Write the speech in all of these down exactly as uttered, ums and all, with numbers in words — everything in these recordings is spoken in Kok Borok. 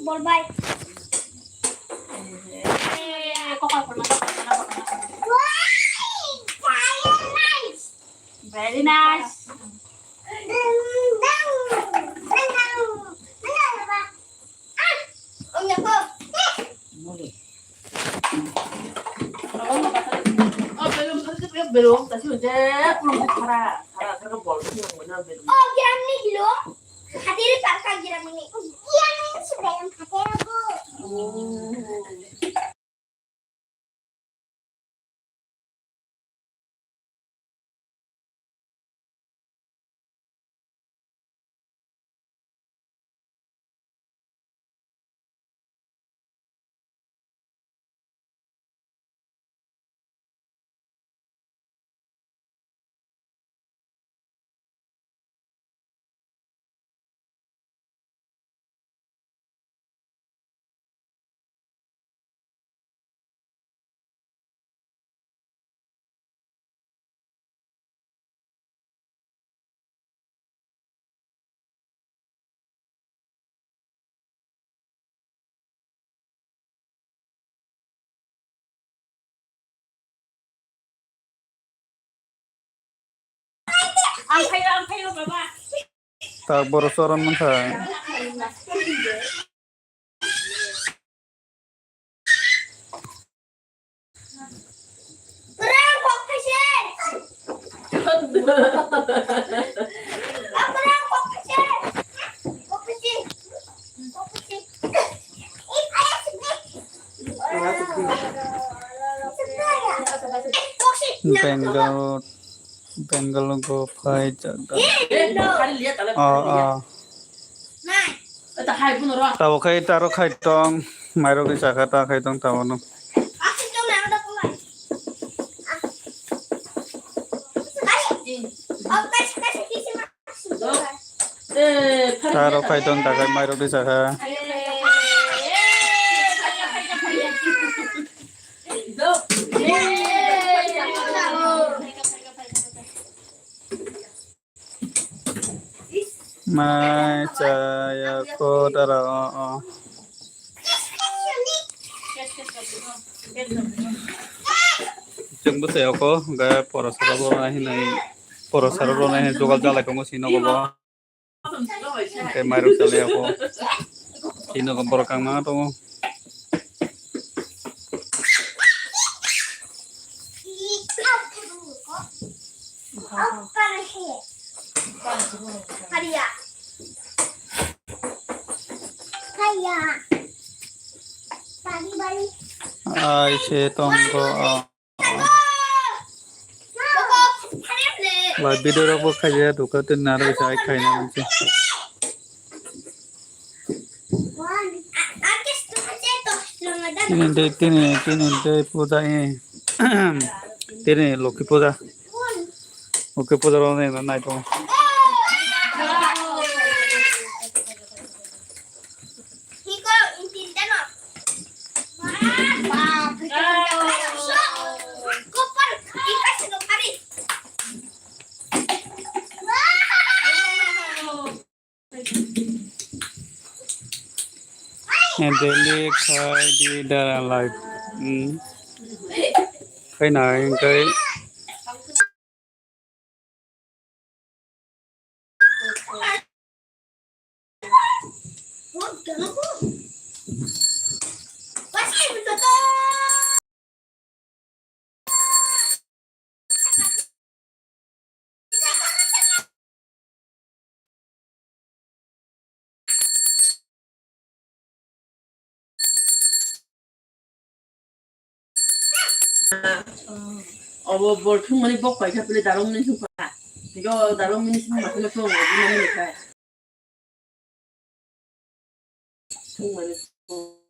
Bol bai. Very nice. Belum, tadi belum, tadi udah belum, para, para, para bol, belum, belum. Oh, yang ni belum. Hadir parka giramani. Yang ni sebelum hadir aku. Ang phaio, ang phaio, baba. Tak boro choron mankha. Bengal, Bengal go phai jaga. Oh, oh. Tabo khai taro khai tong, mairok ni chakha ta khai tong tabo no. Taro khai tong ta khai mairok ni chakha. Mai chaya ko dara, o, o. Chwng bwsai o ko, hwnkhe porosarok rwna hinwi, porosarok rwna hinwi jugal jalai tongo sini nogo bo. Hwnkhe mairok chalai o ko. Sini nogo borok kangma tongo. Ai se tongo, ah. Lai video rok bo khaijak, duka tin naro sai khaina manse. Tini de, tini, tini de puja e. Tini Lokhi puja. Lokhi puja rok nai, nai tongo. Daily khai di dara life. Hmm. Khai na hingkai. Obo bol thwngmani bok paikha pili darong mini thwngkha. Yo darong mini thwngma thwngma thwng obo mani khai. Thwngmani thwng.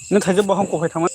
Nung thaijak bo hong kophai thangma.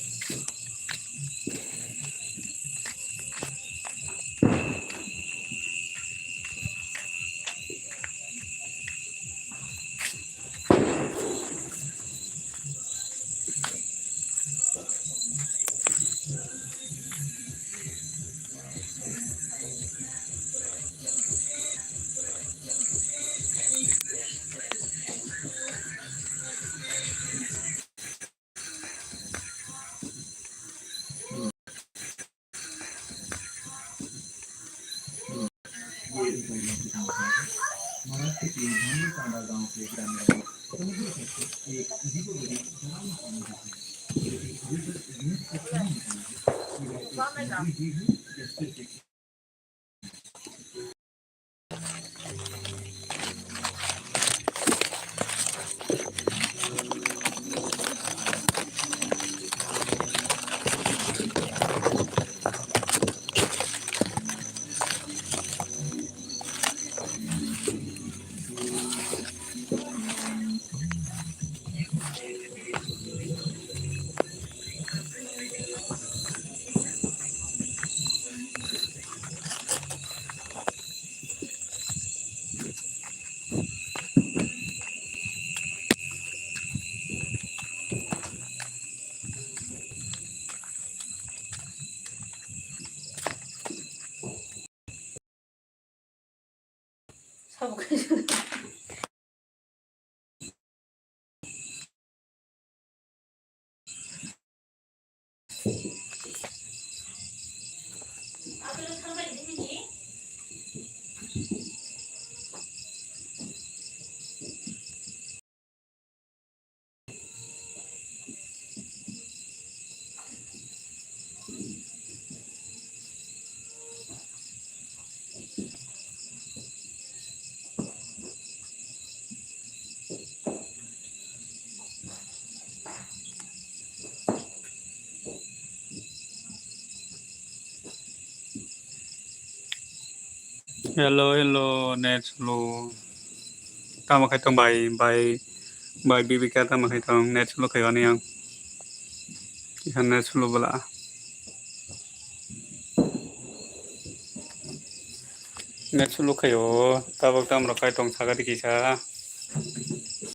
Hello, hello, net slow. Tamo khai tong bai, bai, bai, Bibika tamo khai tong, net slow khai ani ang. Ikan net slow bela. Net slow khai o, tabok tam rok khai tong saga di kisa.